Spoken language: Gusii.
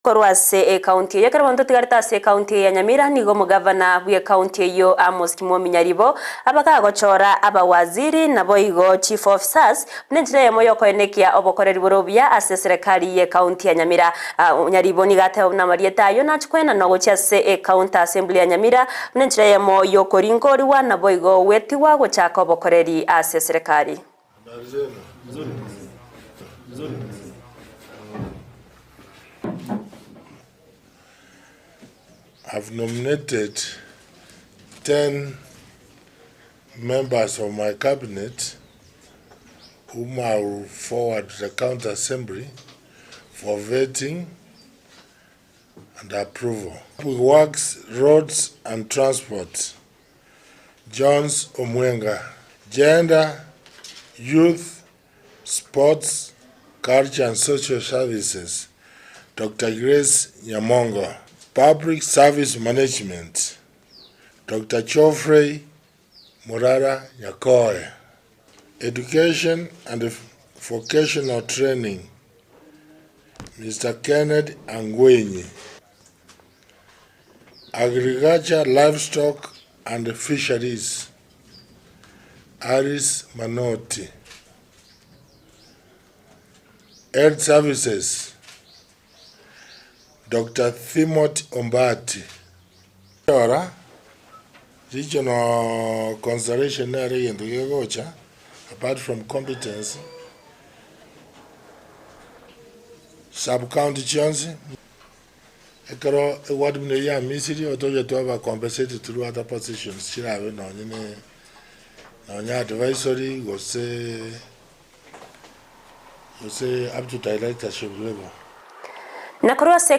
Korwa ase ekaunti eyio, ekero bono totigarete ase ekaunti eye ya Nyamira, nigo omogavana bw'ekaunti eyio Amos Kimwomi Nyaribo abagagochora abawaziri naboigo chief officers buna enchera eyemo y'okoenekia obokoreri bore obuya ase eserekari y'ekaunti ya Nyamira. Nyaribo nigo ateba buna amarieta ayio nache koenanwa gochia ase ekaunti assembly ya Nyamira buna enchera eyemo y'okorinkorigwa naboigo gwetigwa gochaka obokoreri ase eserekari. I've nominated 10 members of my cabinet whom I will forward to the county assembly for vetting and approval. Public Works, Roads and Transport, Jones Omwenga, Gender, Youth, Sports, Culture and Social Services, Doctor Grace Nyamongo, Public Service Management, Doctor Geoffrey Murara Nyakoe, Education and Vocational Training, Mister Kenneth Angwenyi, Agriculture, Livestock and Fisheries, Alice Manoti, Health Services, Doctor Timothy Ombati. Ora, regional consideration nere egento gegocha apart from competence, sub county chionsi. Ekero eward buna eyio ya Misiri, otoche twaba compensated through other positions chirabe nonye ne nonye advisory gose gose up to directorship level. Na korwa ase.